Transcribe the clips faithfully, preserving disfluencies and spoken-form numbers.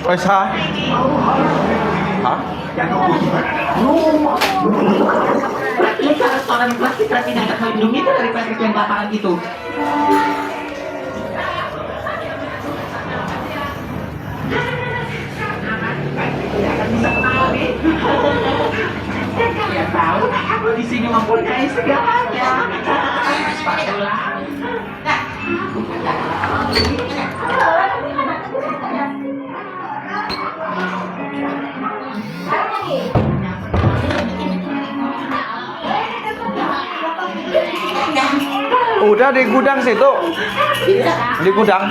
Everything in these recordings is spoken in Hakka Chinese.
Ôi, sao? Hả? Restoran klasik, rapi, dan melindungi dari plastik yang bapakan itu. Dia tahu, aku di sini mempunyai segalanya. Spatula. Udah di gudang situ. Di gudang.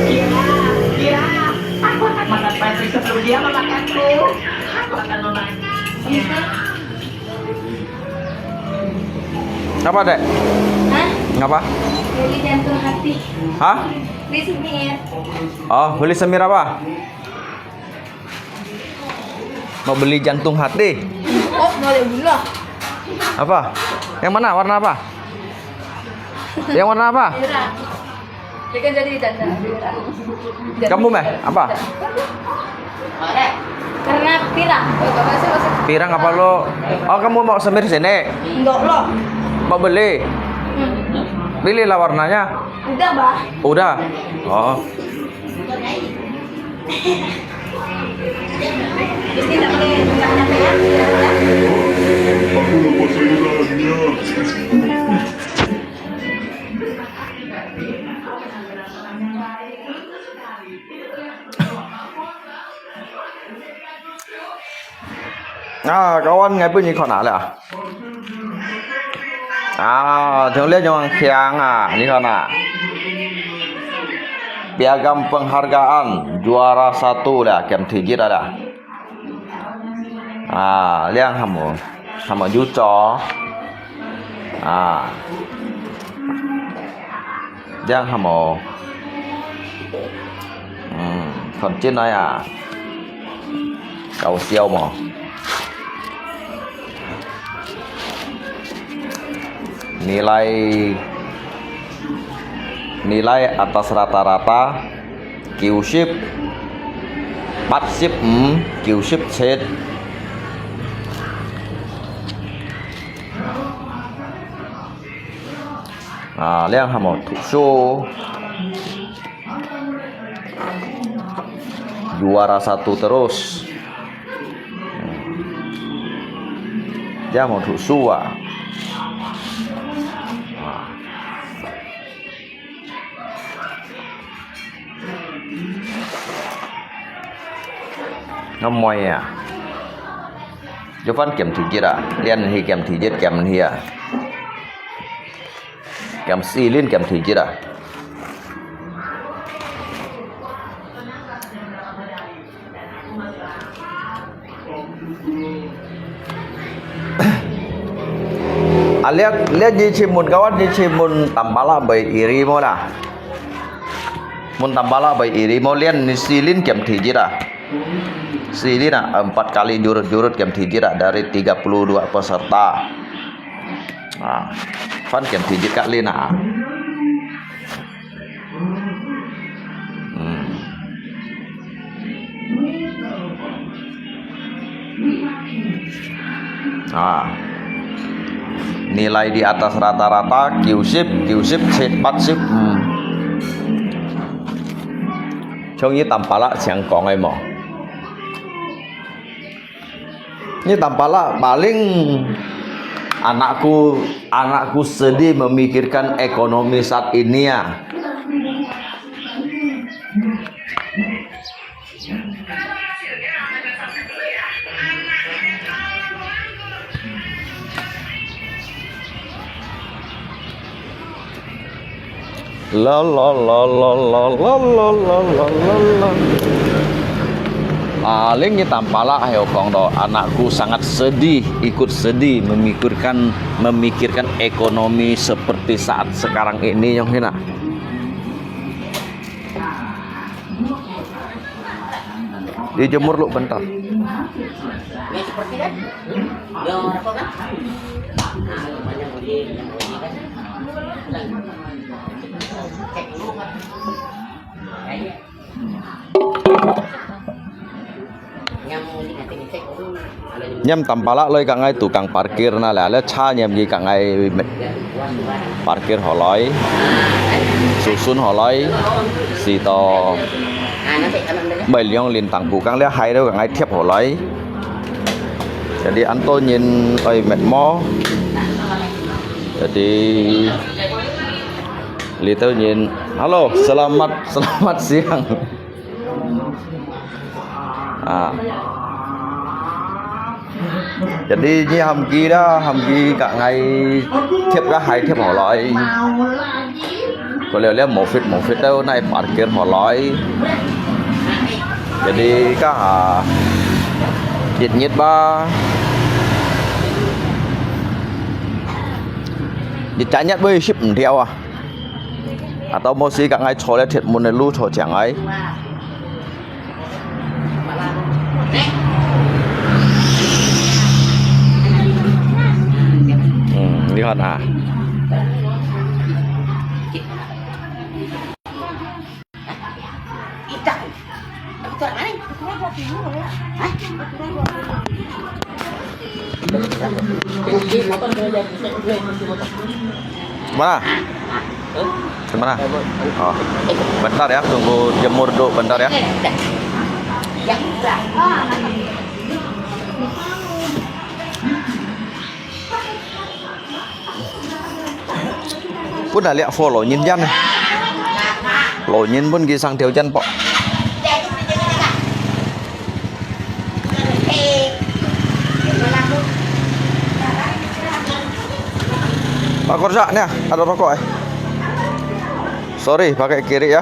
Kira, kira, aku akan makan pastry sebelum dia memakanku. Aku akan memakan. Apa, Dek? Hah? Ngapa? Beli jantung hati. Hah? Beli semir. Oh, beli semir apa? Mau beli jantung hati? Oh, mau beli gula. Apa? Yang mana? Warna apa? Yang warna apa? Merah. Dia kan jadi janda. Kamu meh? Apa? Warna pirang. Pirang apa lo? Oh, kamu mau semir sini? Enggak lo. Mau beli? Hmm. Pilihlah warnanya. Udah, Bah. Udah. Oh. Terus kita pakai minyak ya. À, kawan, ngai pun 你看哪了？啊，像這樣香啊，你看哪？Piagam penghargaan juara satu 了，game第一了。 À, 這樣還無，還無有做。À，這樣還無。嗯，看進來啊，搞笑無？ Nilai, nilai atas rata-rata 九十、八十五、九十七。啊，這樣還無讀書。 Juara satu terus. Dia mau 讀書啊。Ngam muai à. Yo fan game 第一啊，liên hi game 第一，game 第二啊。 Game 四輪 game 第一啊。啊，這，這以前問，kawan以前問Tampalak bai iri mo lah. Mun Tampalak bai iri mo, 連四輪 game 第一啊。四輪啊，empat kali jurut-jurut game 第一啊，dari tiga puluh dua peserta. À, fan game 第一 kali na. Hmm. À. Nilai di atas rata-rata, 九十、九十七、八十。Hmm. 像你Tampalak 想講个無？ Ni Tampalak paling anakku, anakku sedih memikirkan ekonomi saat ini ya. La la la la la. Paling ni Tampalak ayo kong to, anakku sangat sedih, ikut sedih memikirkan, memikirkan ekonomi seperti saat sekarang ini, yang hina. Dijemur dulu bentar. Ngiam tampalak loi kak ngai tukang parkir na leh, leh cha ngiam ki kak ngai parkir hò loi, susun hò loi, si to bai liong lin tang pukang leh hai loi kak ngai thiap hò loi. Jadi anto nyin oi met mo. Jadi Little Nyin. Halo, selamat, selamat siang. À. Jadi nyi hàm ki đó, hàm ki kak ngai thiap kak hai thiap hò loi. Có lẽ là một phút, một phút đâu này parkir hò loi. Jadi kak hà nhiệt nhiệt ba. Nhiệt chả nhiệt với ship mù theo à. Atau mesti kak ngai cho leh thiệt mun lu cho chang ai. Hmm, lihat ha. Mana? Mana? Oh. Bentar ya, tunggu jemur dulu bentar ya. Pun ada lihat follow nyin jan. Lo nyin pun kisang theo jan pok. Pak Korsa, nih, ada rokok eh. Sorry, pakai kiri ya.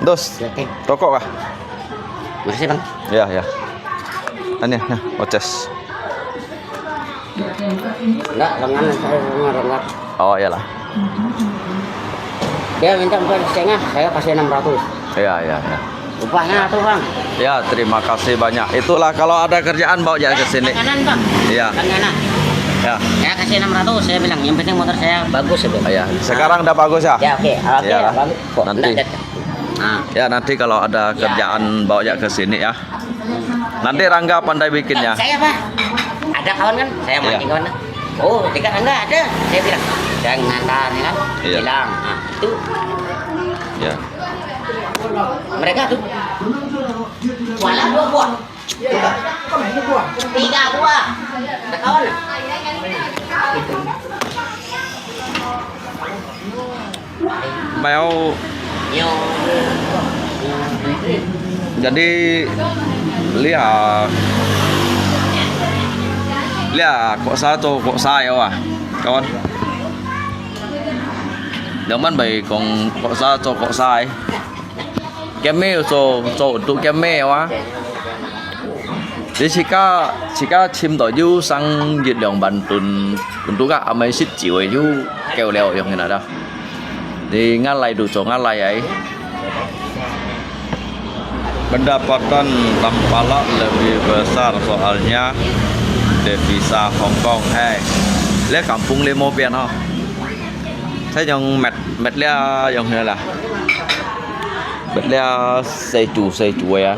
Dos, rokok kah? Makasih, Bang. Ya, ya. Ini, nah, oces. Enggak, lengan saya semua lengan. Oh, iyalah. Dia minta empat setengah, saya kasih enam ratus. Iya, iya, iya. Upahnya tuh, Bang. Ya, terima kasih banyak. Itulah kalau ada kerjaan bawa aja ke sini. Makanan, Bang. Iya. Makanan. Ya. Saya kasih enam ratus, saya bilang, yang penting motor saya bagus itu. Iya, sekarang udah bagus ya? Ya, oke. Oke, iya, bagus. Kok nanti. Enggak ada. Ah. Ya, nanti kalau ada kerjaan bawa aja ke sini ya. Nanti Rangga pandai bikinnya. Saya, Pak. Ada kawan kan, saya mancing kawan. Oh, dekat Rangga ada. Saya bilang, saya ngantar, ya kan? Iya. Bilang, nah, itu. Ya. Mereka tuh. Jualan dua buah. Tiga buah. Ada kawan. Mai ô. Jadi, lia, lia kok sa cho kok sa yo à, kawan. Yang man bai kong kok sa cho kok sa ai. Kem me cho cho tu kem me wa. Di sika sika chim to yu sang yit liang ban tun tun tu ka amai sit jiu yu kêu liao yong hina da. Di ngalai du cho ngalai ai. Pendapatan Tampalak lebih besar soalnya devisa Hong Kong hai. Le kampung le mo pian ho. Sai yong met met lia yong hina la. Met lia sai tu sai tu ya.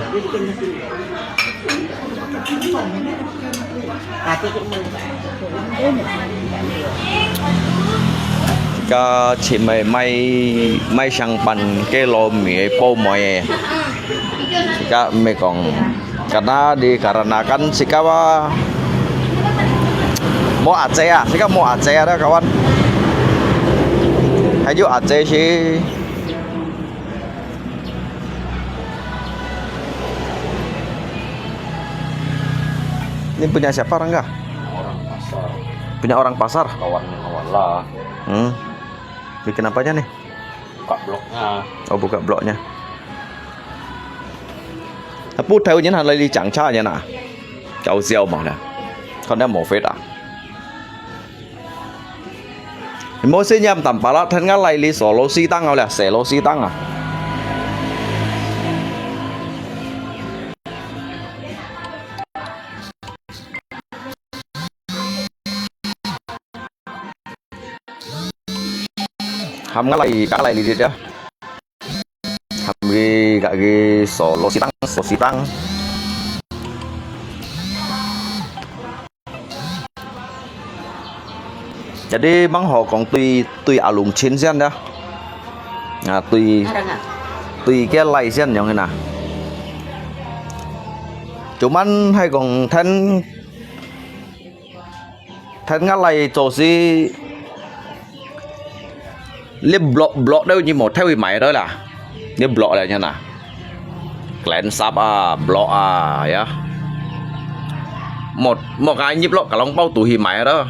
Ka chim mai mai mai sang pan ke lo mi po moi. Ka me kong karena di karena kan sikawa mo ace ya, sika mo ace ada kawan. Hayu ace si. Ini punya siapa, Rangga? Orang pasar. Punya orang pasar? Kawan-kawan lah. Hmm. Bikin apanya nih? Buka bloknya. Oh, buka bloknya. Apa tahu ni hal li chang cha ni na? Kau siau mah dah. Kau dah mau fit ah? Mô si ngiam tăm pala thân ngã lai li sổ lô si tăng ao leh, sẻ lô si tăng à. 含个來，个來哩哩啊。含佢个个鎖螺絲釘，鎖匙釘。Jadi，吂好講對，對阿龍親先啦。啊，對，對个來先樣个啦。Cuman係講聽 聽𠊎來做事，你blok blok都你無偷去買到啦，你blok了你呐，klensap啊，blok啊，ya，莫莫該入落，ka long包肚去買到，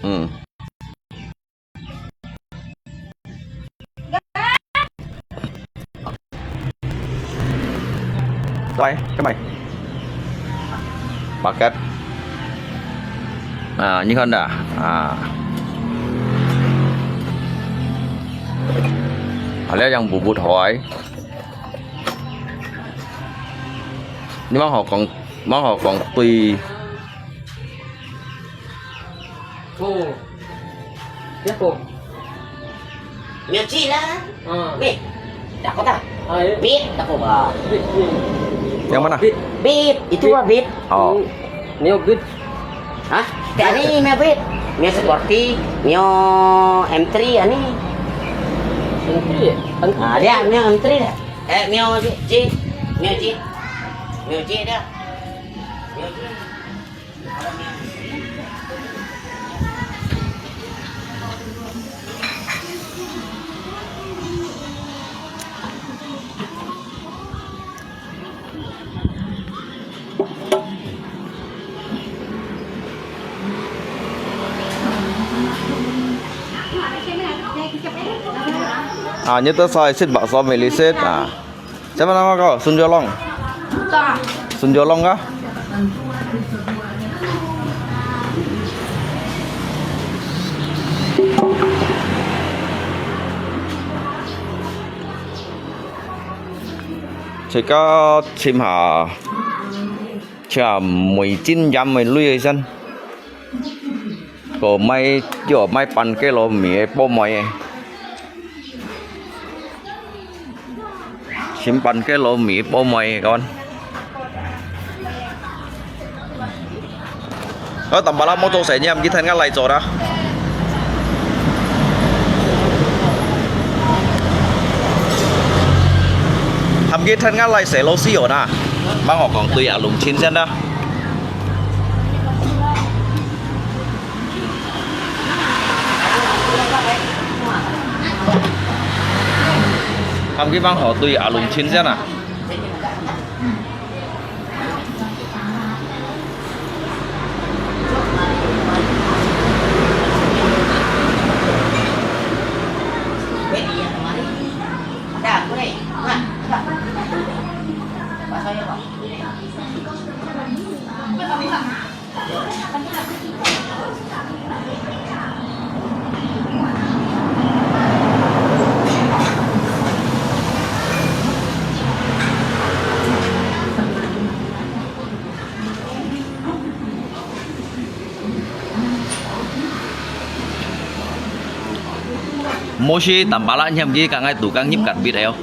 嗯。 來，這擺。Paket。啊，你看吶，啊。啊，這樣補補台。你吂好講，吂好講對。哦。 Siapa? Music lah. Ah. Beat. Tak apa tak? Ah, ya. Beat, tak apa. Beat, beat. Yang mana? Beat. Beat, itu Beat. Lah beat. Oh. Hmm. Mio Beat. Hah? Tak ni Mio Beat. Mio Sporty, Mio M three ani. M three ya? Ah, dia Mio M three dah. Eh, Mio J, J. Mio J. Mio J dah. Mio J. 啊，你都燒一息吧，燒美麗息啊。 Siapa nama kau? Sunjolong. Sunjolong kah? Cika chim ha, chia mui chin jam mui lui san. Có máy, có máy pan cái lô mì bố mày. Xin pan cái lô mì bố mày con. Ơ, tầm bala mô tô sẽ nhầm, kỹ thân ngắt lại rồi đó. Hàm kỹ thân ngắt lại sẽ lô xí ổn à. Bác họ còn tùy à lùng chín sen đó. Hàm kỹ bang hò tui a lùng chín sen à. Mô si tamba la nhiam ki ka ngai tu kang nhip kat bit ayo.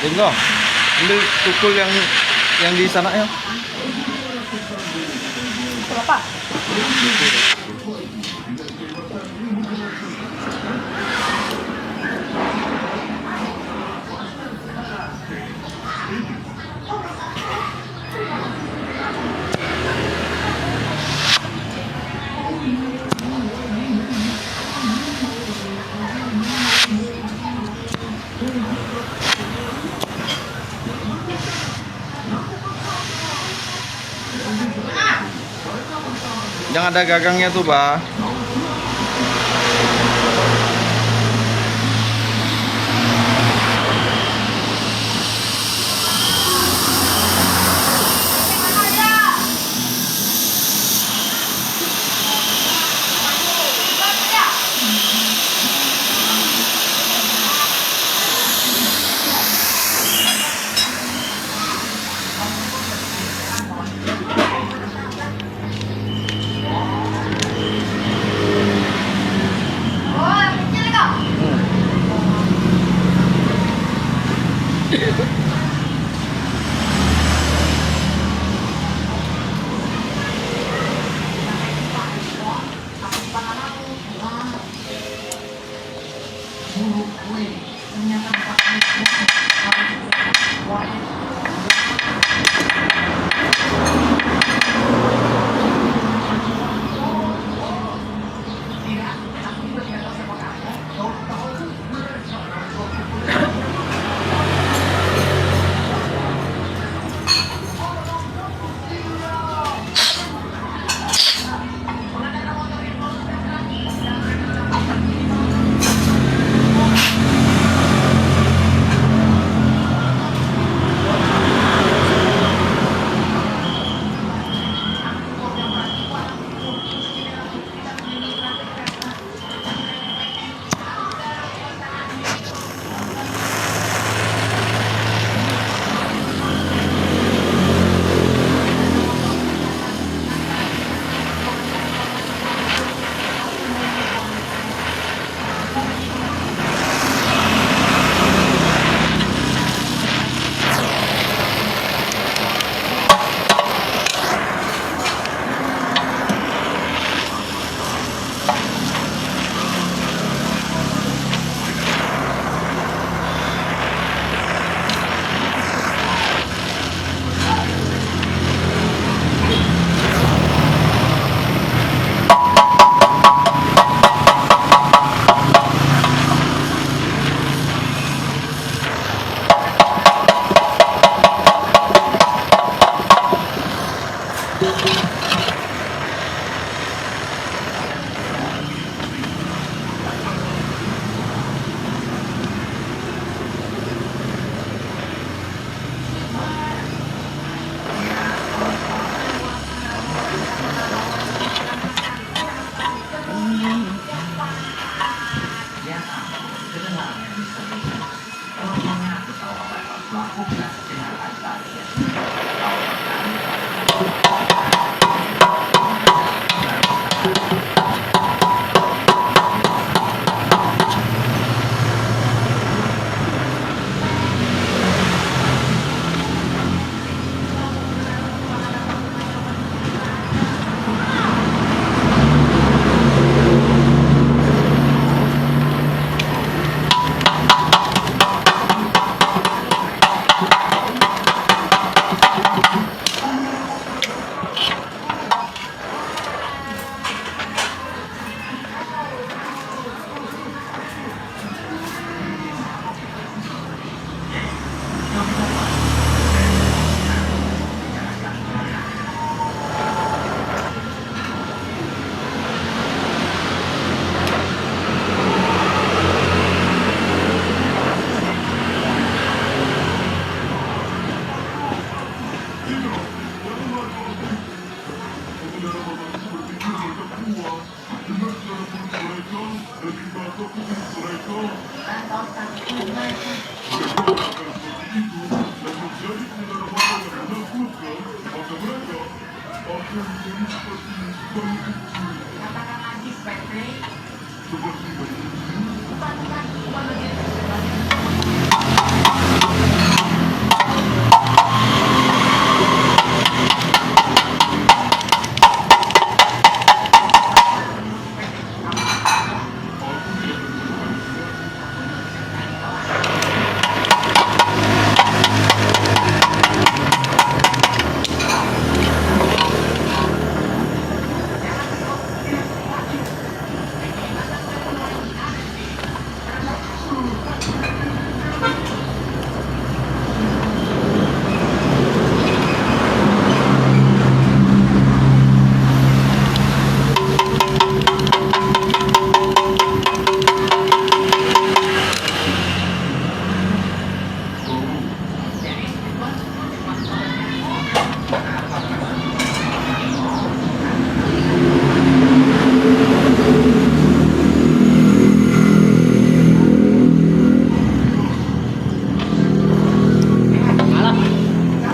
Ringo, ini pukul yang, yang di sana ya? Pukul apa? Yang ada gagangnya tuh, Bah. Alah,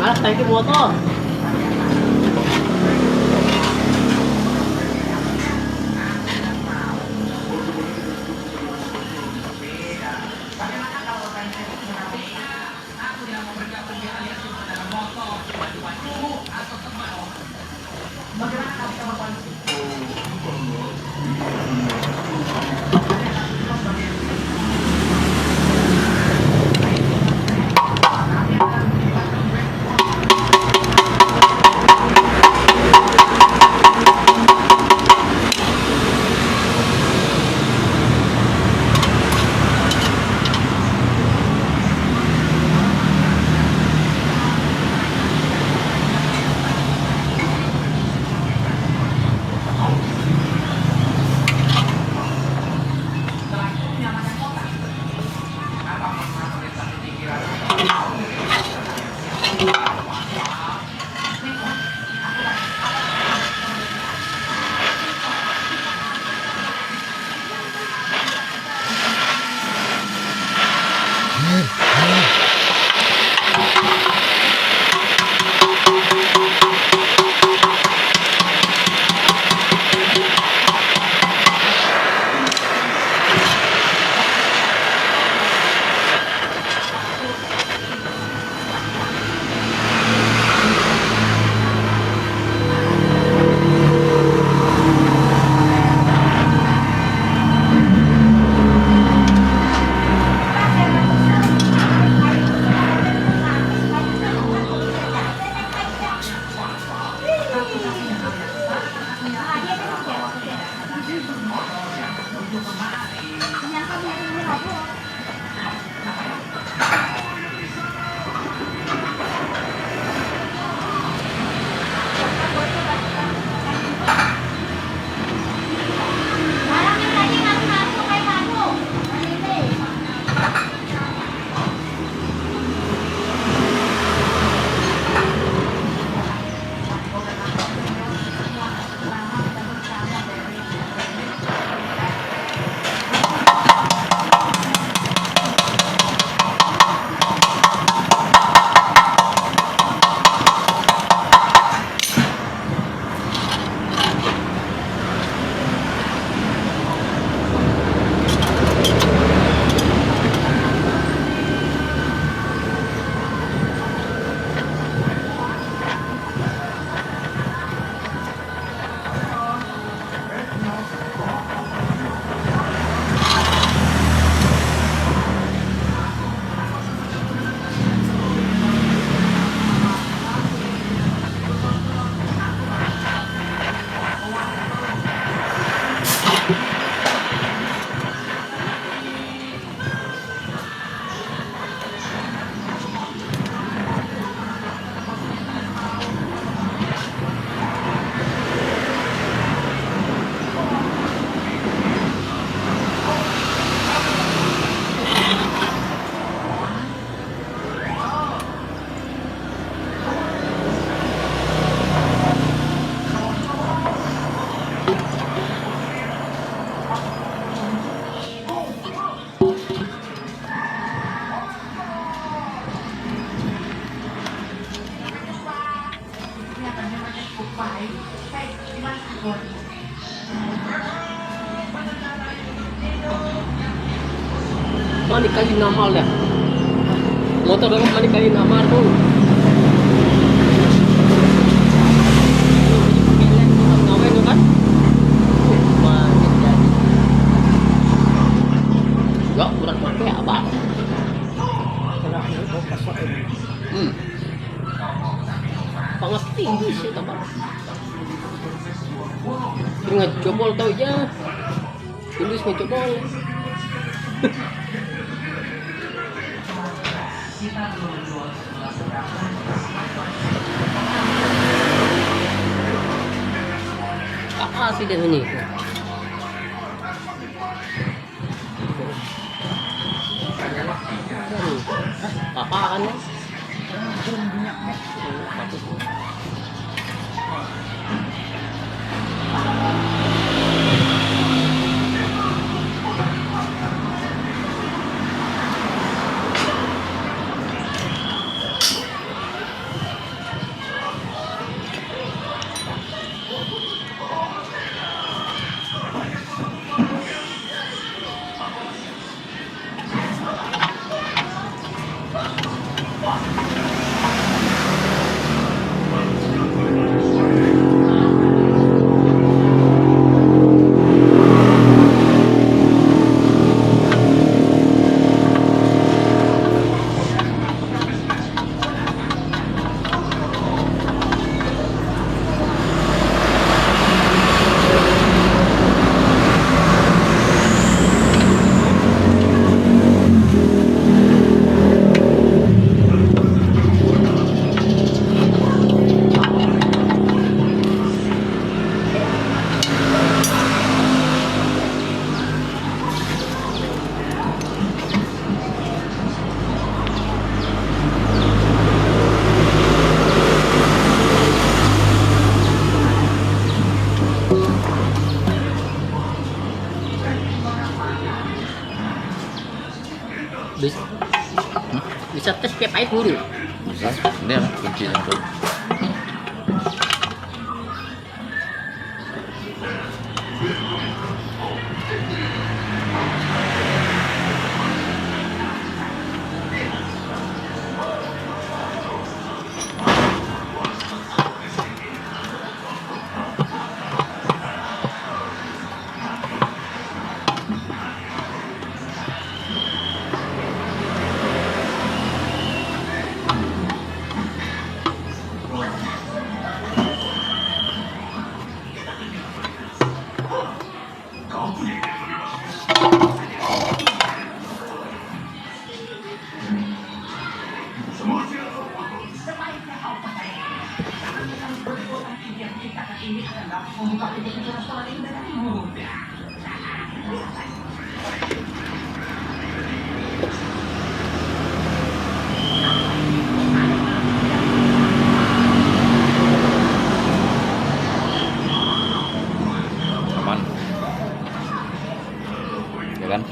alah, thank you, motor. Manikali nama lah. Motor aku manikali nama tu. Ngawen tu kan? Ya, berat pakai apa? Hmm. Panas tinggi sih, teman. Ngejebol tau ya. Tulus ngejebol. Apa sih dia ni? Apa kan? Bis-, bisa tes tiap hari pun. Bisa, ini lah kuncinya tu. Aman. Ya kan?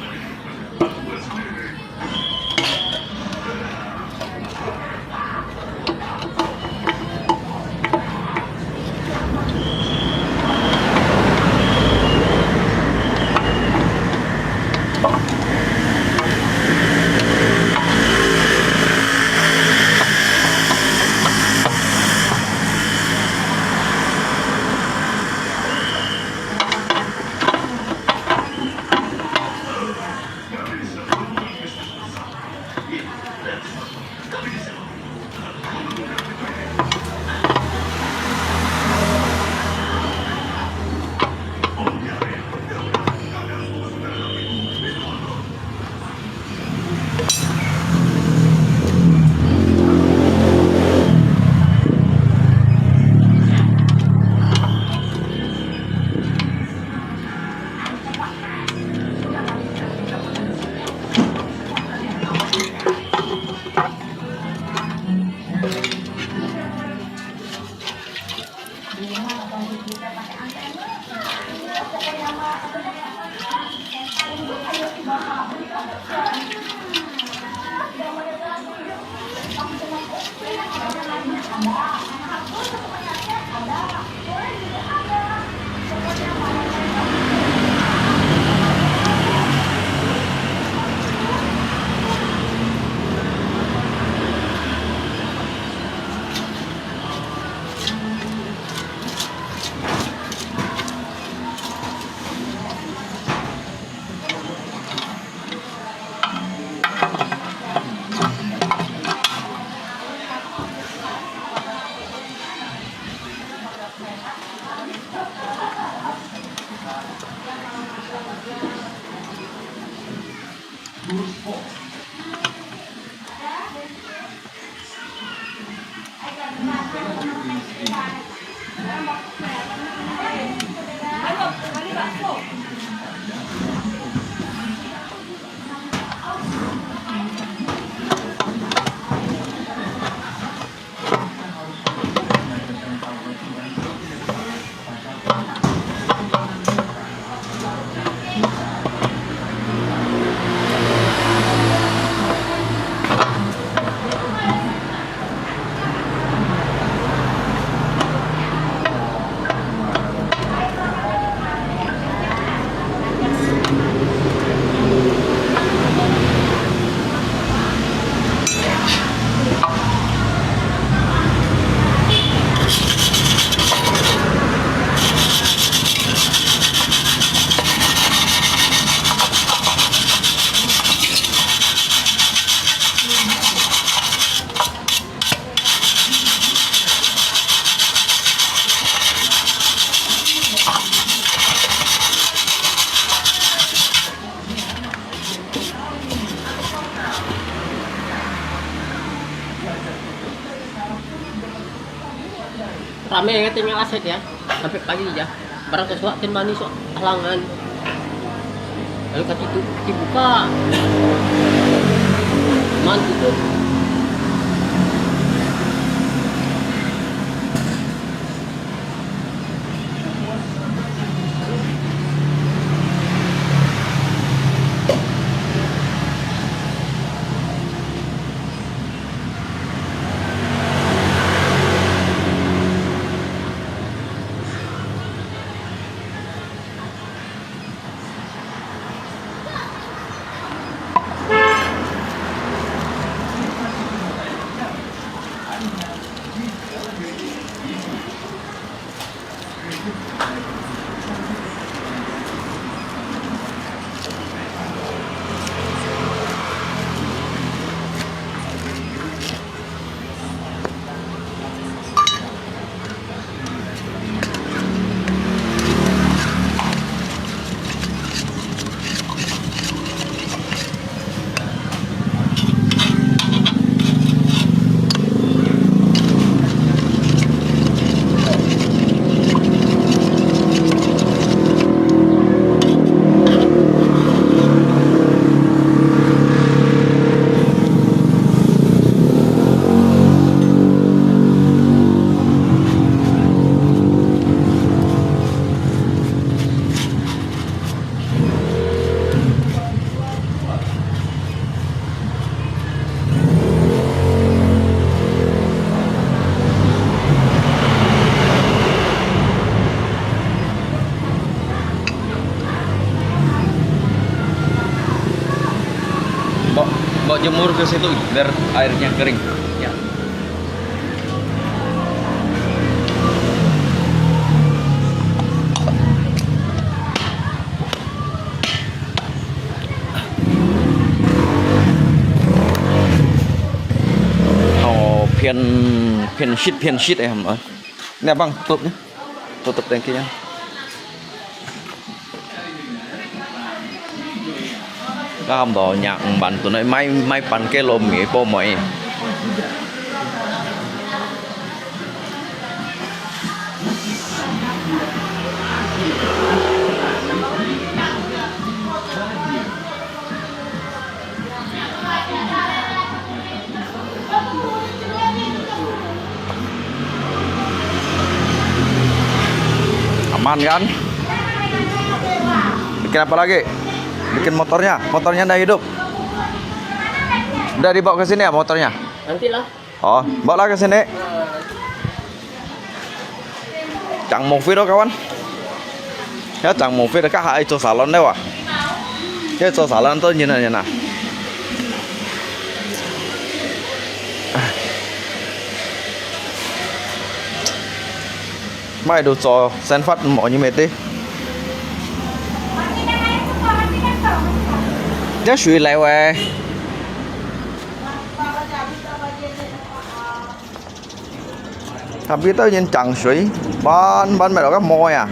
Ramai, tinggal aset ya, sampai pagi ya. Barang sesuatu tin manis, halangan. Lalu kaki tu dibuka, man tutup. Bawa, bawa jemur ke situ biar airnya kering. Ya. Oh, phian, phian sit, phian sit eh, hamba. Ni abang tutup ni. Tutup tangki ni. Ngam do nyak ban tu nai mai, mai pan ke lo mi po moi. Aman kan? Bikin apa lagi? Bikin motornya. Motornya ndak hidup. Udah dibawa ke sini ya motornya? Nantilah. Oh, bawa lah ke sini. Chang movie lo, kawan. Ya, chang movie lo, kah hai cho salon deh wa. Ya, cho salon to nyen nyen na. Mai do cho sen fat mo ni mete. Ya shui lai wei. Tapi tau nyen chang shui, ban, ban mai lo ka moi ah.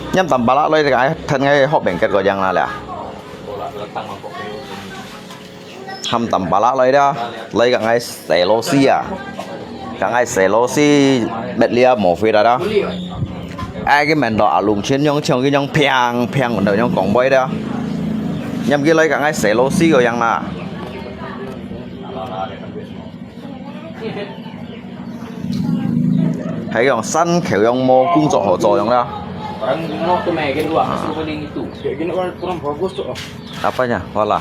Nyan tam pala loi ka ai, then ngai hop beng ket ko yang la le. Ham tam pala loi da, loi ka ngai selo si a. Ka ngai selo si bet lia mo fe da da. Ai ke men do a lung chen yong chong ke yong piang piang do yong kong boi da. Nyam ke loi ka ngai selo si ko yang la. 係用新橋用魔工作合作用啦。 Orang ano to may ginagawa, gusto ko din ito. Kaya ginawa ko ng bagus to, oh. Apanya? Wala.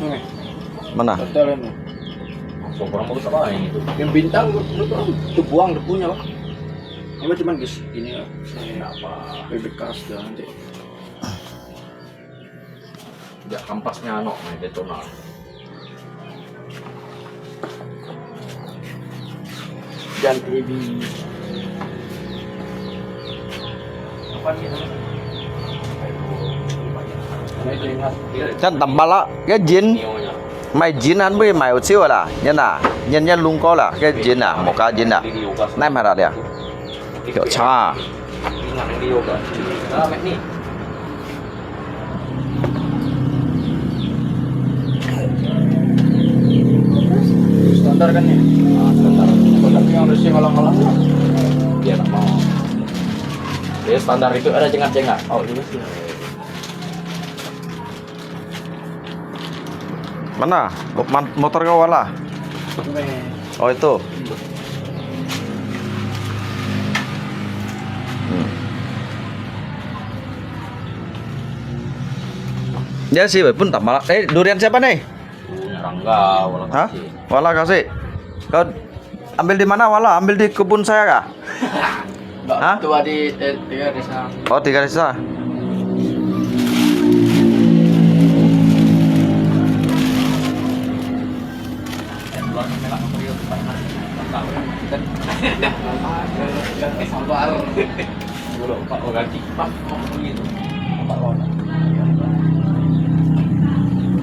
Ano eh? Mana? Hotel ano. So, parang bagus apa ini itu? Yung bintang, ano to? Ito buwang, ito punya, oh. Yung ba cuman guys, ini, oh. Apa? May bekas doon, hindi. Ya, kampasnya ano, may beton na. Yan, T V. Ano ito yung Yan, tambala. Yan, Jin. Neo niya. Mai jin an bui mai uciu la, nyan na, nyan nyan lungko la, ke jin na, moka jin na. Nai mai la dia. Kio cha. Standar kan ni? Ah, standar. Tapi yang racing alang-alang lah. Dia tak mau. Dia standar itu ada cengat-cengat. Oh, ini sih. Mana? Mo-, man-, motor kau wala? Oh, itu. Hmm. Dia si pun tak malak. Eh, durian siapa nih? Rangga, wala. Hah? Kasih. Wala kasih. Kau ambil di mana, wala? Ambil di kebun saya kah? Hah? Tua di, eh, tiga desa. Oh, tiga desa. Sabar. Dulu, Pak Ogati. Pak, ngomong gitu. Pak Ogati.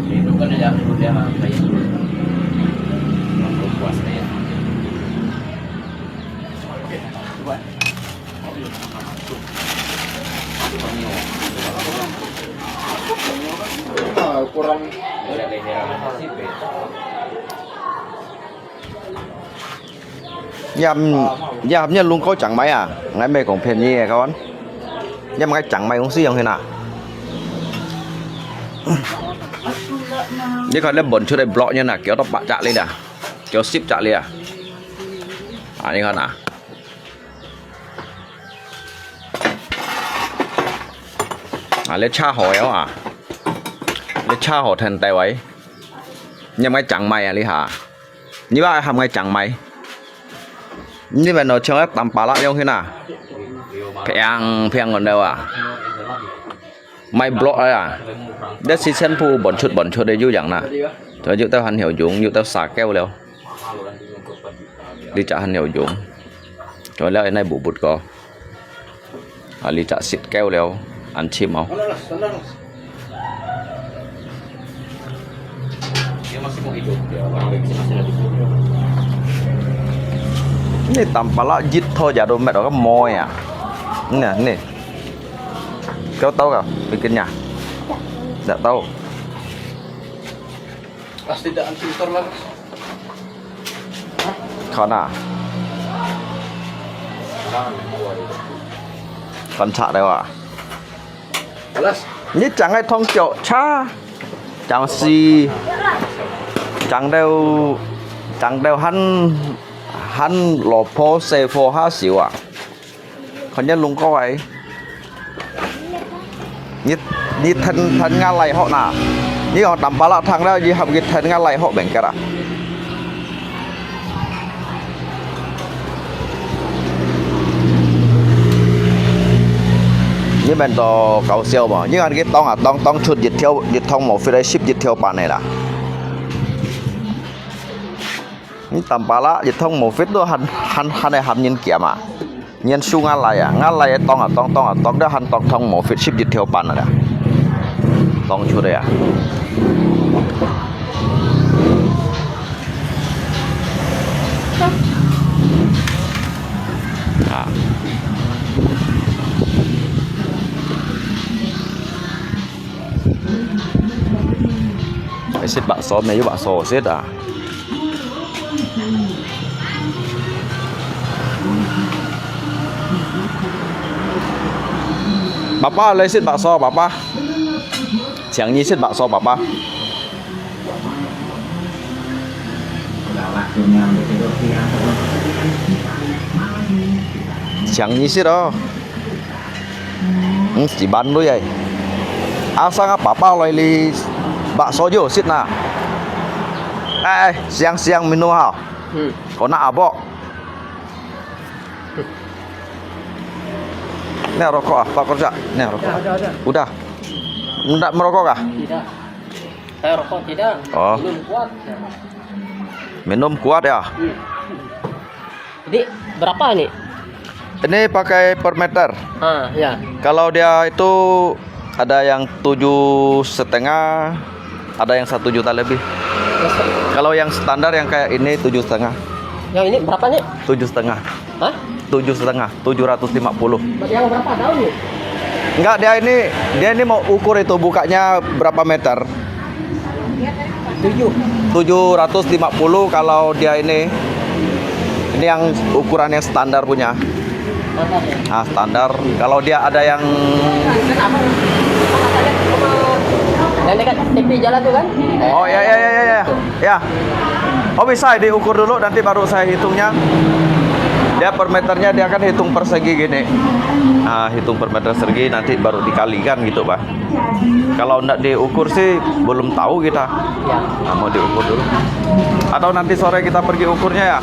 Itu kan dia, dia kayak dulu. Waktu puasa ya. Oke, coba. Kurang. Yam, yam, yam lungko chang mai à? Ngai mê kong phen ni kawan. Yam ngai chang mai kong si yong hin à? Ni khan le bon chu de block nyan à, kio to pa chak li da. Kio sip chak li à. À, ni khan à. À, le cha hoi à. Le cha hoi then tai wai. Yam ngai chang mai à li ha. Ni ba ham ngai chang mai. Ni ba no chang tam pa la yong hin à. Phiang, phiang ngon deu à. Mai block à. Dei si chen phu bon chut bon chut de yu yang na. Cho yu tau han hiu yung, yu tau sa keo leo. Li cha han hiu yung. Cho leo nai bu but ko. À, li cha sit keo leo. An chim au. Ni tam pa la jit tho ja do met ka moi à. Nè, nè. Kau tau ka? Bikin nya. Ndak tau. Pasti dah anti motor lah. Kau na. Kan chak deh wa. Alas. Ni chang ai thong chok cha. Chang si. Chang deu. Chang deu han, han lo pho se pho ha siu à. Khan yat lungko ai. Ni, ni then, then nga lai hok na. Ni hok tam pa la thang da, ni hap ki then nga lai hok beng kat a. Ni ben to kau siau ma. Ni ngan ki tong a, tong, tong chut yit thiau, yit thong mo fit ai sip yit thiau pan ne la. Ni tam pa la, yit thong mo fit do han, han, han ai ham nyin kiam a. Nyin su nga lai a, nga lai tong a, tong, tong a, tong da han tong thong mo fit sip yit thiau pan a da. Tong chu de a. A. Ai sit bakso, mê yu bakso sit a. Papa, lai sit bakso, Papa. Siang ni sit bakso, Papa. Siang ni sit o. Hmm, si ban lui ai. Asang a papa loi li bakso yo sit na. Ai, ai, siang, siang minum ha. Hmm. Kau nak abok. Ni rokok ah, Pak Kerja. Ni rokok. Ada, ada. Udah. Ndak merokok kah? Tidak. Saya rokok tidak. Oh. Minum kuat. Minum kuat ya? Hmm. Jadi, berapa ini? Ini pakai per meter. Ah, ya. Kalau dia itu ada yang tujuh setengah, ada yang satu juta lebih. Kalau yang standar yang kayak ini tujuh setengah. Yang ini berapa nih? Tujuh setengah. Hah? Tujuh setengah, tujuh ratus lima puluh. Yang berapa daun nih? Enggak, dia ini, dia ini mau ukur itu bukanya berapa meter. Tujuh. Tujuh ratus lima puluh kalau dia ini. Ini yang ukuran yang standar punya. Standar ya? Ah, standar. Kalau dia ada yang... Yang dekat tepi jalan tu kan? Oh, ya, ya, ya, ya, ya. Ya. Oh, bisa diukur dulu, nanti baru saya hitungnya. Dia per meternya, dia kan hitung persegi gini. Ah, hitung per meter persegi, nanti baru dikalikan gitu, Pak. Kalau ndak diukur sih, belum tahu kita. Ya. Ah, mau diukur dulu. Atau nanti sore kita pergi ukurnya ya?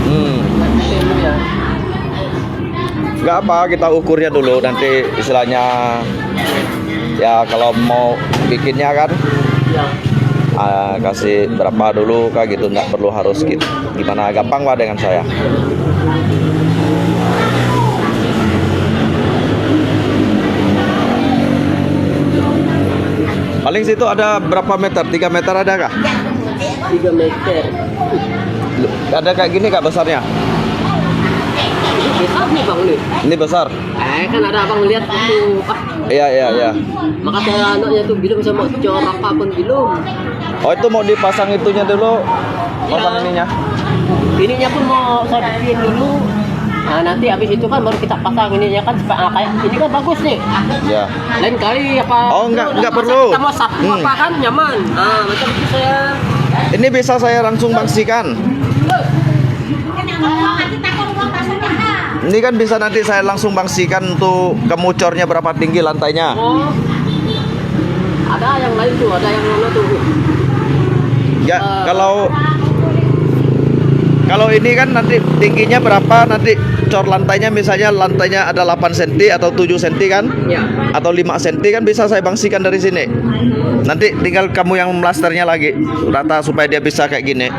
Hmm. Nggak apa, kita ukurnya dulu, nanti istilahnya, ya, kalau mau bikinnya kan, ah, kasih berapa dulu kah gitu, nggak perlu harus gitu. Gimana, gampang, Pak, dengan saya. Paling situ ada berapa meter? Tiga meter ada kah? Tiga meter. Ada kayak gini kah besarnya? Ini besar nih, Bang, nih. Ini besar? Eh, kan ada abang lihat itu. Ah. Iya, iya, iya. Maka saya anaknya tuh belum sama cor apa pun belum. Oh, itu mau dipasang itunya dulu. Iya. Pasang ininya. Ininya pun mau saya bikin dulu. Nah, nanti habis itu kan baru kita pasang ininya kan, ah, kayak ini kan bagus nih. Iya. Lain kali apa? Oh, enggak, enggak perlu. Kita mau sapu apa kan nyaman. Ah, macam itu saya. Ini bisa saya langsung bangsikan. Ini kan bisa nanti saya langsung bangsikan untuk kamu cornya berapa tinggi lantainya. Oh. Ada yang lain tuh, ada yang mana tuh? Ya, eh, kalau, kalau ini kan nanti tingginya berapa, nanti cor lantainya misalnya lantainya ada delapan senti atau tujuh senti kan? Ya. Atau lima senti kan bisa saya bangsikan dari sini. Nanti tinggal kamu yang melasternya lagi rata supaya dia bisa kayak gini.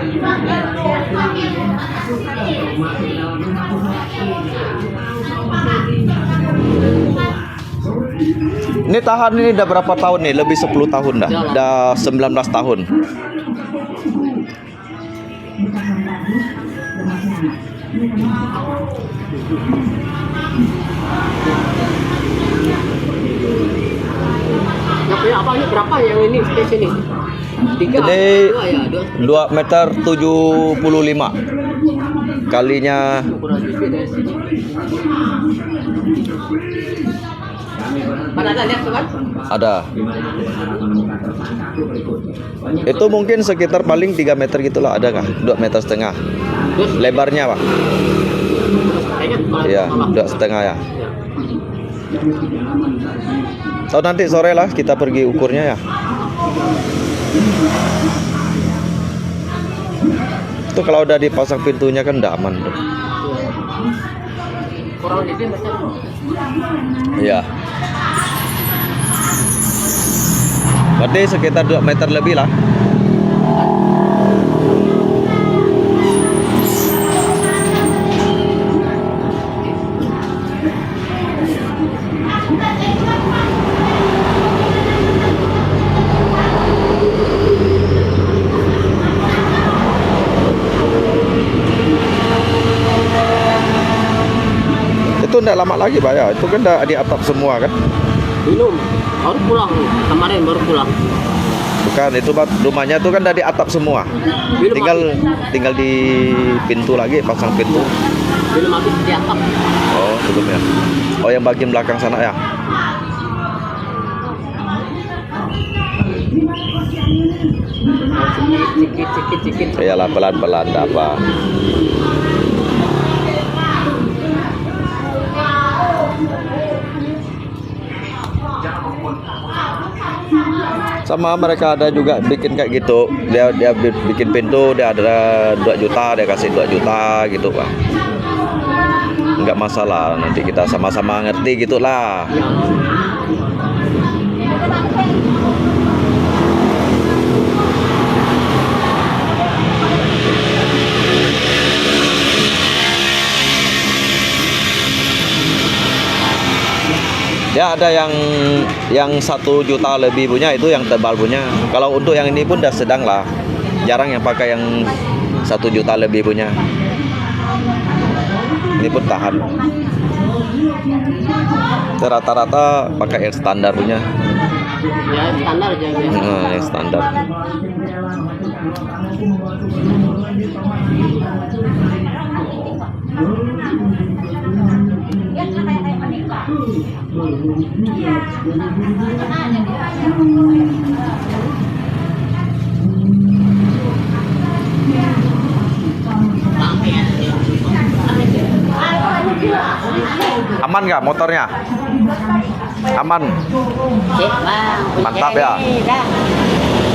Ini tahan ini udah berapa tahun nih? Lebih sepuluh tahun dah. Dah sembilan belas tahun. Yang punya abang ini berapa yang ini space ini? Tiga, ini dua ya, dua. Dua meter tujuh puluh lima kalinya. Ukuran lebih dari sini. Mana ada lihat tuh kan? Ada. Itu mungkin sekitar paling tiga meter gitulah, ada kah? Dua meter setengah. Lebarnya, Pak? Iya, dua setengah ya. Atau nanti sore lah kita pergi ukurnya ya. Itu kalau udah dipasang pintunya kan ndak aman tuh. Kurang lebih macam Iya. Berarti sekitar dua meter lebih lah. Itu ndak lama lagi, Pak, ya? Itu kan dah di atap semua, kan? Belum. Baru pulang. Kemarin baru pulang. Bukan, itu, Pak, rumahnya tuh kan dah di atap semua. Belum. Tinggal, habis. Tinggal di pintu lagi, pasang pintu. Belum habis di atap. Oh, belum ya. Oh, yang bagian belakang sana ya. Iyalah, pelan-pelan, tak apa. Sama, mereka ada juga bikin kayak gitu. Dia, dia bi-, bikin pintu, dia ada dua juta, dia kasih dua juta gitu, Pak. Nggak masalah, nanti kita sama-sama ngerti gitulah. Ada yang, yang satu juta lebih punya, itu yang tebal punya. Kalau untuk yang ini pun dah sedang lah. Jarang yang pakai yang satu juta lebih punya. Ini pun tahan. Rata-rata pakai yang standar punya. Ya, standar aja, ya. Hmm, yang standar. Aman nggak motornya? Aman. Sip, Bang. Mantap, ya? Ini dah.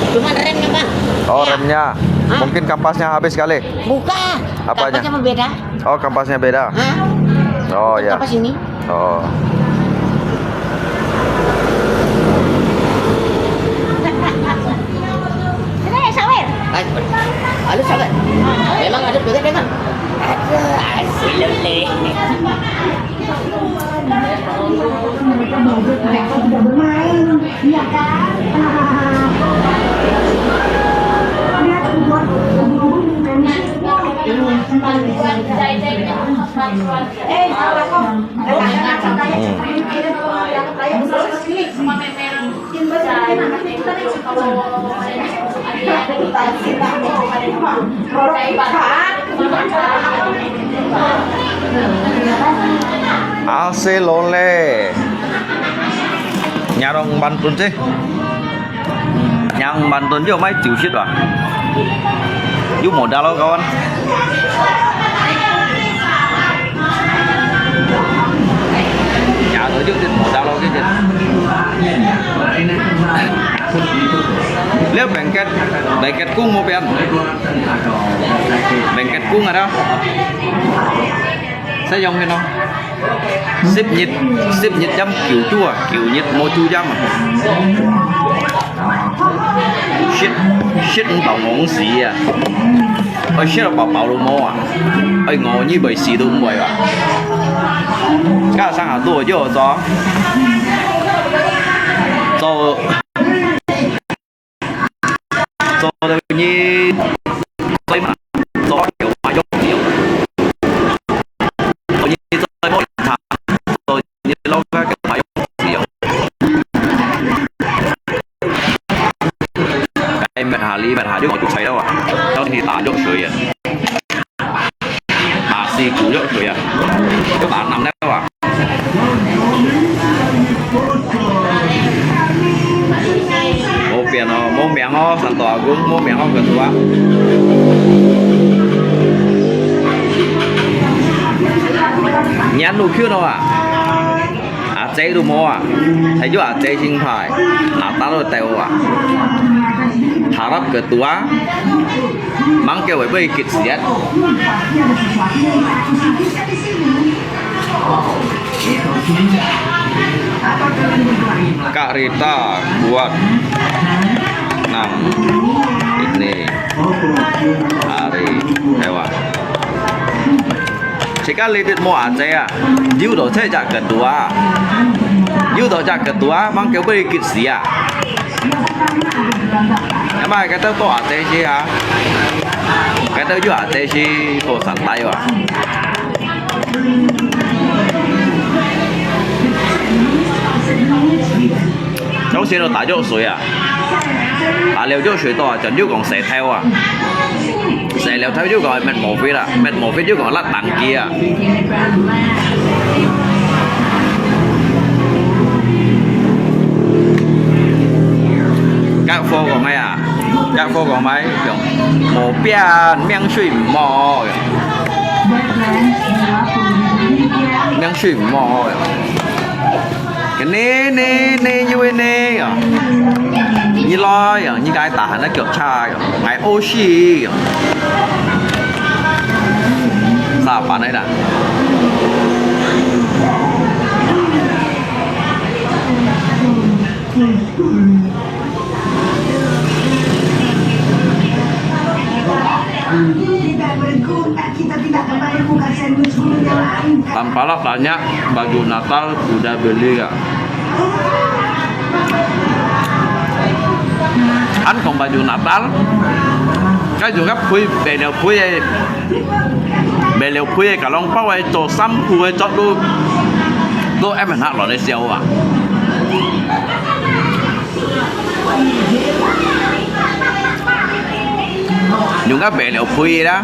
Cuman remnya, Bang. Oh, ya. Remnya. Hah? Mungkin kampasnya habis kali. Bukan. Apanya? Kampasnya beda. Oh, kampasnya beda. Hah? Oh, ya. Kapas ini. Oh. Ini sawer. Ay, halus sangat. Memang ada berat memang. Ada hasil ni. Ase lole. Nyarong Banten sih. Yang Banten juga mai jusit lah. Yuk modal lo, kawan. Ya, tu juga modal lo, gitu. Lihat bengket, bengket kung mau pian. Bengket kung ada. Saya yang kena. Sip nyit, sip nyit jam kiu tu ah, kiu nyit mau tu jam ah. Shit, shit, 唔飽我死啊！哎，shit，飽飽都冇啊！哎，我呢杯死都唔會啊！加上啊，多咗咗，做 做到你，做嘛，做有嘛用，做你做冇用，做你老个个嘛用，用。哎，乜下哩，乜下就我就吹了啊，當你打藥水啊。 打死古藥水啊，就打男的哇。無變哦，無名哦，三大阿公，無名哦，佢做啊。年路去了啊。 阿姐都無啊，還有阿姐心態，拿刀都鬥啊。Harap ketua, mang kêu với bơi kịch siết. Kak Rita kuat nang ini hari hewan. Sekali dit mo aje ah. Yu do che jak kedua. Yu do jak kedua, mang kêu bơi kịch siat. Em ai cái tao to aje si ha. Cái tao yu aje si to santai wa. 當時就打藥水啊，打了藥水到啊，就又講洗頭啊，洗了頭又講搣毛飛啦，搣毛飛又講甩蛋機啊。甲科講个啊，甲科講咩？講無變，命水毋好，命水毋好。 Ini, ini, ini, you ini, ya. Ini lah, ya, ini kaya tahan lah, kaya cha, ya. Ngai oshi, ya. Sapa nih dah? Tanpa lah banyak baju Natal udah beli ya. 恁講法有拿單，該就該配，買了配个，買了配个，甲攏包个，做衫褲个，做都，都愛問下來个笑話。用該買了配个啦，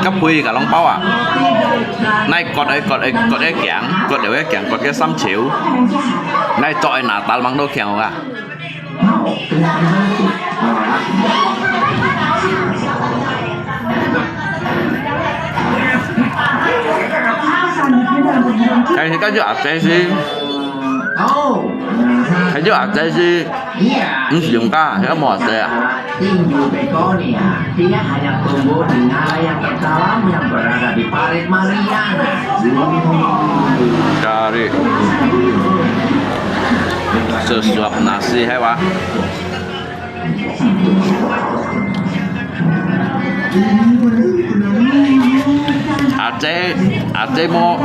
該配甲攏包啊。 來割个割个割个頸，割了个頸，割个衫袖，來做个拿單吂都強啊。但是感覺阿姐是，感覺阿姐是，毋是用家，係無阿姐啊？ Tinju begonia, dia hanya tumbuh di nala yang terdalam yang berada di parit Mariana. Cari sesuap nasi, hai, wah. 阿姐，阿姐無，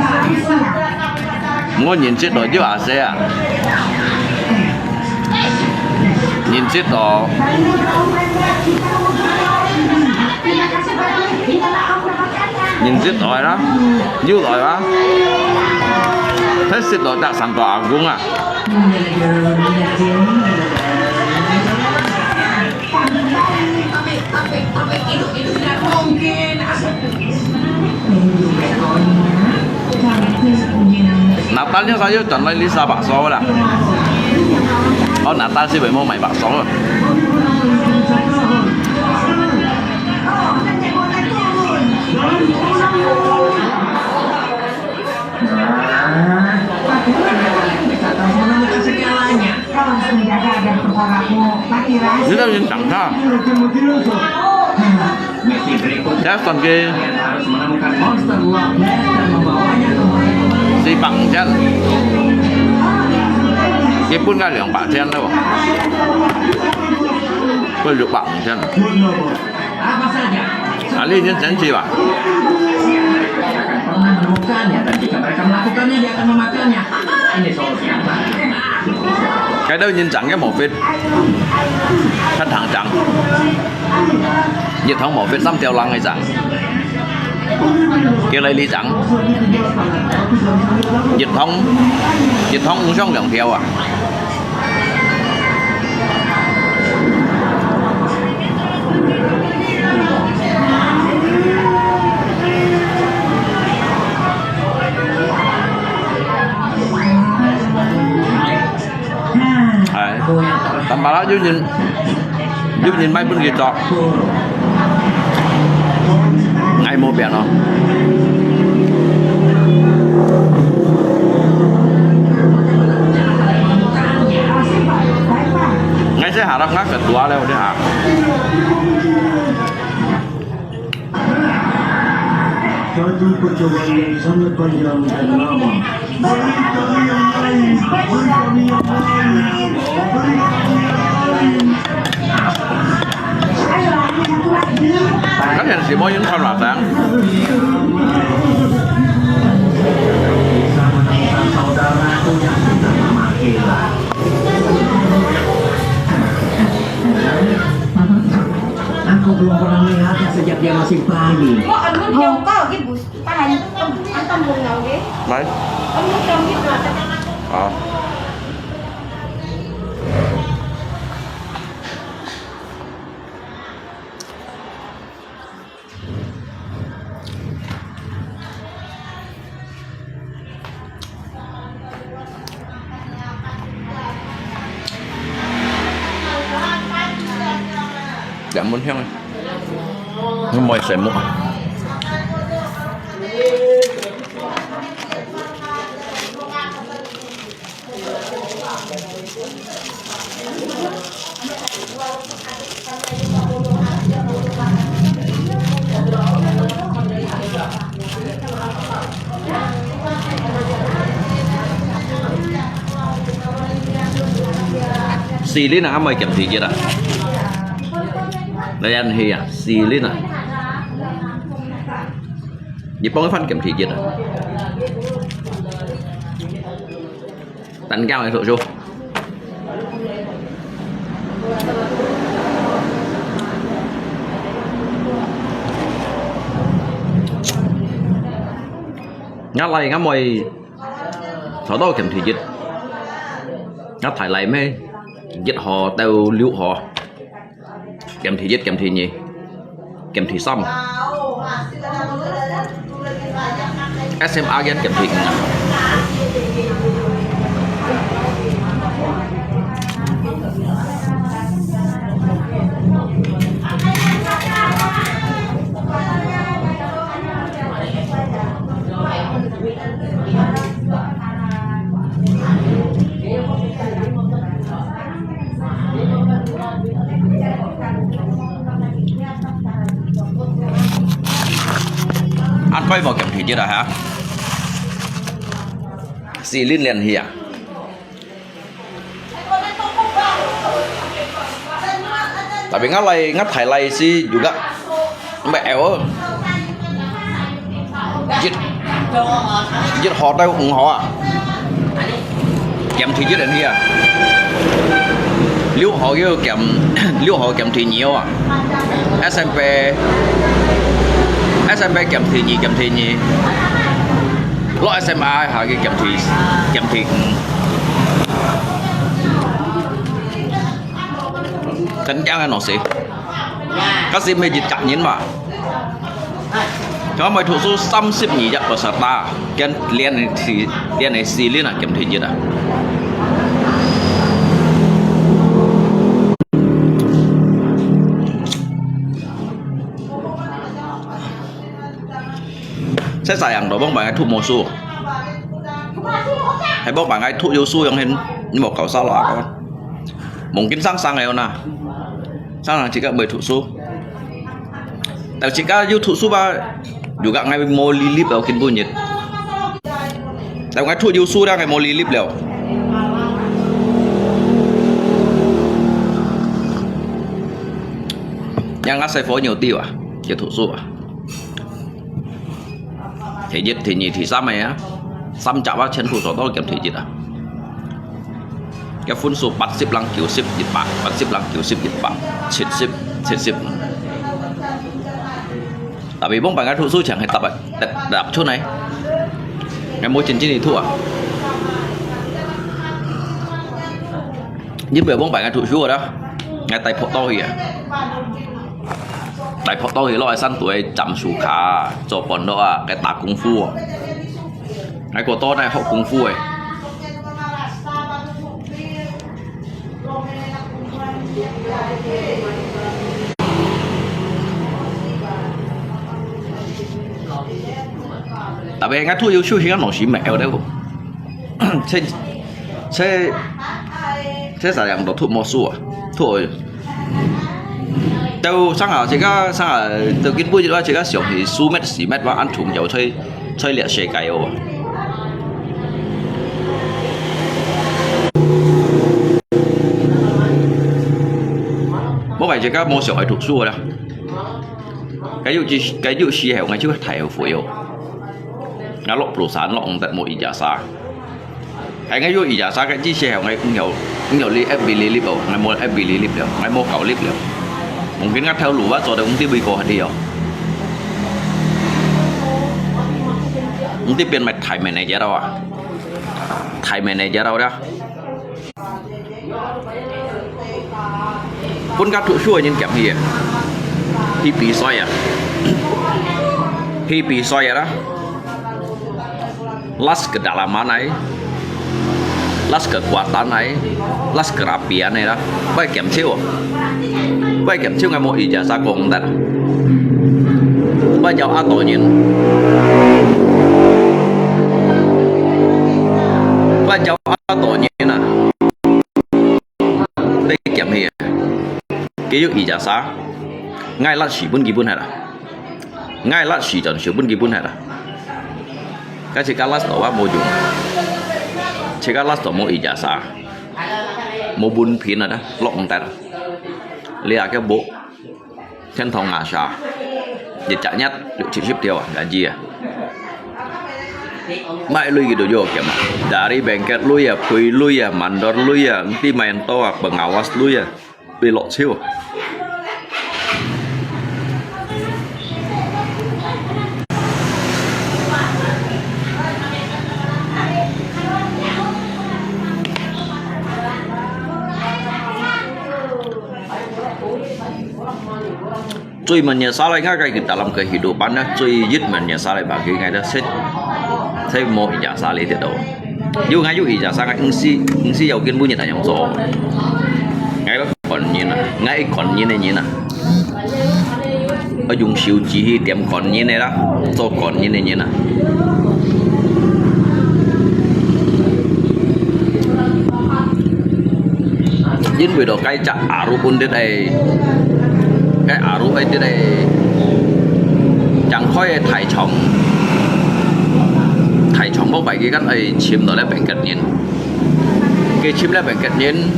無認識到就阿姐啊。 認識到，認識到啦，有來啦，認識到得三個阿公啊。 拿單了，佢就轉來Lisa白燒啦。哦，拿單係為無買白燒啊。你都已經長大。 這算个。四百五千，一本該兩百千了，不六百五千了。啊，你已經生氣吧？該都已經長个無fit，較長長。 一桶無fit三條零个咋？叫來里長，一桶，一桶五箱兩條啊！哎，但係啦，有人 有人買分佢做，𠊎無變咯。𠊎這下啦，𠊎个大了，這下。Satu percobaan yang sangat panjang dan lama. Beri kami yang lain, beri kami yang lain, beri kami yang lain. 今日係無人看話聲。Aku belum pernah melihatnya sejak dia masih bayi. Kok anu jongkok gitu? Tangan, tangan bunga, oke? Mai. Kamu jongkok, nah. 好。 兩蚊香啊，你買什麼？ 四輪啊，還毋係減第一啊？你人氣啊，四輪啊！日本个番減第一啊！等陣來讀書。𠊎倈𠊎妹坐到檢體一，𠊎大倈咩，一號到六號。 檢體一、檢體二、檢體三，S M R跟檢體五啊。恁快無檢體一啊哈？四輪連去啊？Tapi𠊎倈，𠊎大倈係有个，毋係，一，一號到五號啊，檢體一連去啊。六號又檢，六號檢體二啊。S M P，S M P檢體二，檢體二。落S M R下个檢體，檢體五。 真正个老師，該係毋係一隻人嘛？佢愛讀書三十二隻peserta，跟連个四，連个四輪啊，檢體一啊。這下樣都望𠊎讀無書，還望𠊎讀有書樣，你無搞笑啦！ Mungkin生生个吶，生生自家會讀書。但自家有讀書吧，又講𠊎無lilip了，根本日。但𠊎讀有書了，𠊎無lilip了。讓𠊎細火牛丟啊，去讀書啊。 第一、第二、第三个啊，三隻啊，全部做到檢體一啊。該分數八十零九十一百，八十零九十一百，七十、七十。Tapi望𠊎讀書全係答啊，答，答出來。𠊎無真正去讀啊。因為望𠊎讀書个啦，𠊎戴Poktok去啊。 戴Poktok去落去山肚个斬樹杈，做半路啊，該打功夫哦。𠊎過到該學功夫个。Tapi𠊎讀有書，該老師毋曉得哦。這，這，這下樣都讀無書啊，讀。 到生下自家，生下到今晡日，自家想起書搣書搣嘛，恁重要在，在這世界哦。無怪自家無想愛讀書啦。該有時，該有時候，𠊎就大後悔哦。𠊎落Busan，落毋得無ijazah。 Hay𠊎有ijazah，該之前𠊎毋曉，毋曉哩F B lilip哦，𠊎無F B lilip了，𠊎無搞lip了。Mungkin𠊎頭路啊，做到毋知會過去哦。毋知變賣大manager了啊，大manager了啦。分該讀書个人夾去啊，去比賽啊，去比賽啊啦。 Las kedalaman ai, las kekuatan ai, las kerapian ai lah. Pai kiam ciu, pai kiam ciu ngai mo ijazah kong tat. Pai jau ato nyin, pai jau ato nyin ah. Pai kiam hi, kiu ijazah, ngai lat si pun kibun hai lah. Ngai lat si jan si pun kibun hai lah. Ka si ka lat to wa mo jung. Si ka lat to mo ijazah. Mo bun pin ada, lok ntar. Lia ke bo. Chen thong nga sa. Di cak nyat, yuk cik sip tio, gaji ya. 買鐳佢都有減啊，dari bengkel鐳啊，配鐳啊，mandor鐳啊，毋知買多啊，pengawas鐳啊，被落手。Cui menyesal ai ngai kai kita dalam kehidupan na, cui yit menyesal ai bagi ngai dah set, set mo ijazah li tiada. Yu ngai yu ijazah ngai ngsi, ngsi yau kin bunyi tayang so. Ngai ba kon nyin na, ngai kon nyin ni nyin na. Ai yung siu ji hi tiam kon nyin ni la, so kon nyin ni nyin na. Yin wi do kai jak aru undit ai, kai aru ai dit ai, jang khoi ai thai chong, thai chong bok bai ki kan ai chim do le bengket nyin, ki chim le bengket nyin,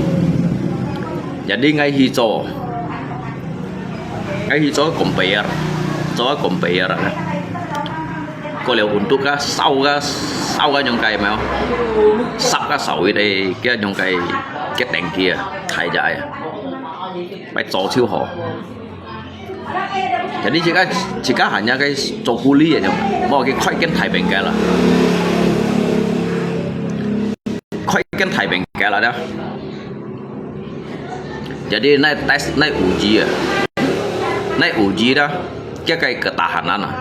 ya di ngai hi zo, ngai hi zo compare, zo compare. Có lẽ untuk ka sau ka, sau ka nyong kai mèo. Sắp ka sau it ai, kia nyong kai, kia teng kia, thai jai. Bai zo chiu hò. Jadi jika, jika hanya kai zo kuli ya nyong. Mo ki khoi ken thai bengkel la. Khoi ken thai bengkel la dah. Jadi nai tes, nai uji ya. Nai uji dah. Kia kai ketahanan ah.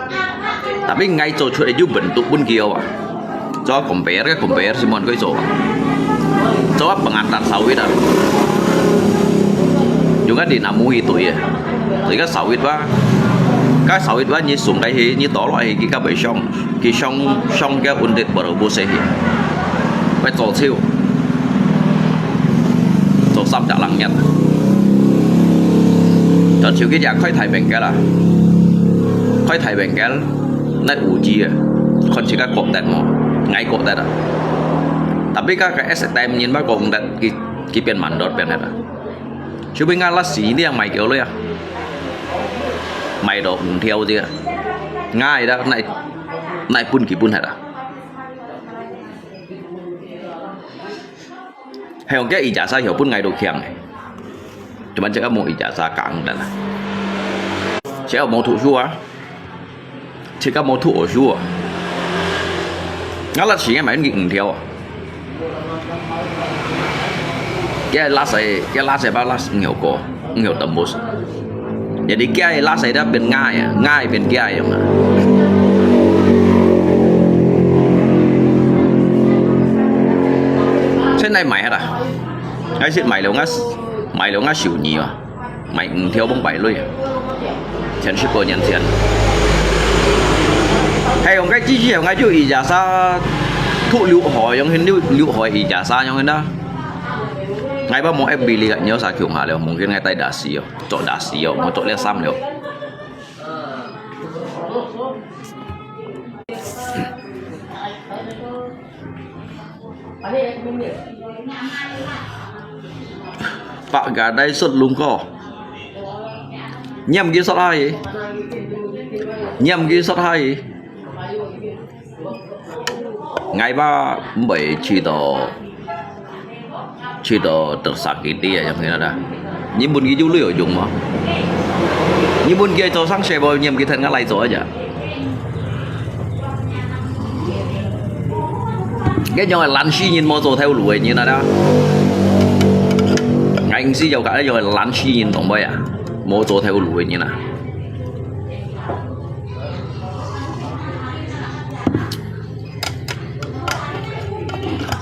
Tapi ngai zo chut ai ju bentuk pun kio ah. Zo compare ka compare si mon koi zo. Zo pengantar sau it ah. Juga di namu hi tui ah. Jadi ka sau it ba. Ka sau it ba ni sung kai hi, ni tolo hi ki ka bai shong. Ki shong, shong kia undit baru bu se hi. Bai zo chiu. Zo sắp jak lang nyat. Zo chiu ki jak khoi thai bengkel la. Khoi thai bengkel. Nai uji ah. Kon si ka kok tet mo. Ngai kok tet ah. Tapi ka ka S T M nyin ba kok tet ki, ki pian mandor pian tet ah. Chiu bi ngai la si ni yang mai kio lo ya. Mai do ung thiau ji ah. Ngai da nai, nai pun ki pun hat ah. Hay ong kia ijazah hiau pun ngai do khiang. Cuman cakap mau ijazah kang dan. Cakap mau tu shua. Cakap mau tu shua. Ngala si ngai mai ngi ung thiau. Kia last ai, kia last ai ba last ngiau ko, ngiau tembus. Jadi kia last ai dah pian ngai ah, ngai pian kia yang ah. Sen nai mai hada. Ngai sit mai lo ngas, mai lo ngas siu ni ah. Mai ung thiau bong bai lui. Chen shi po nian chen. Hay ong kai ji ji ong kai ju ijazah tu liu hoi yong hin liu, liu hoi ijazah yong hin na. Ngai ba mo F B li ka nyo sa kiung ha leo, mungkin ngai tai dasi yo, cok dasi yo, mo cok liat sam leo. Pak gadai sut lungko. Nyiam ki sut hai. Nyiam ki sut hai. Ngai ba mbai chi to. Chi to tersakiti ya yang kena dah. Nyimpun ki julu yo jung mo. Nyimpun ki to sang se bo nyiam ki than ngalai to aja. Cái nhoi lan si nhìn mô tô theo lùi nhìn à đó. Ngai si yo ka yo lan si nhìn tong boy à. Mô tô theo lùi nhìn à.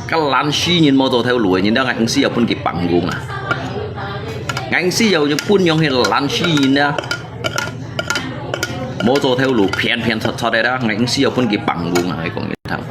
Ka lan si nhìn mô tô theo lùi nhìn đó ngai si yo pun ki pang gung à. Ngai si yo pun yong hi lan si nhìn à. Mô tô theo lùi phiền phiền thật thật đấy đó. Ngai si yo pun ki pang gung à. Ngai kong thang.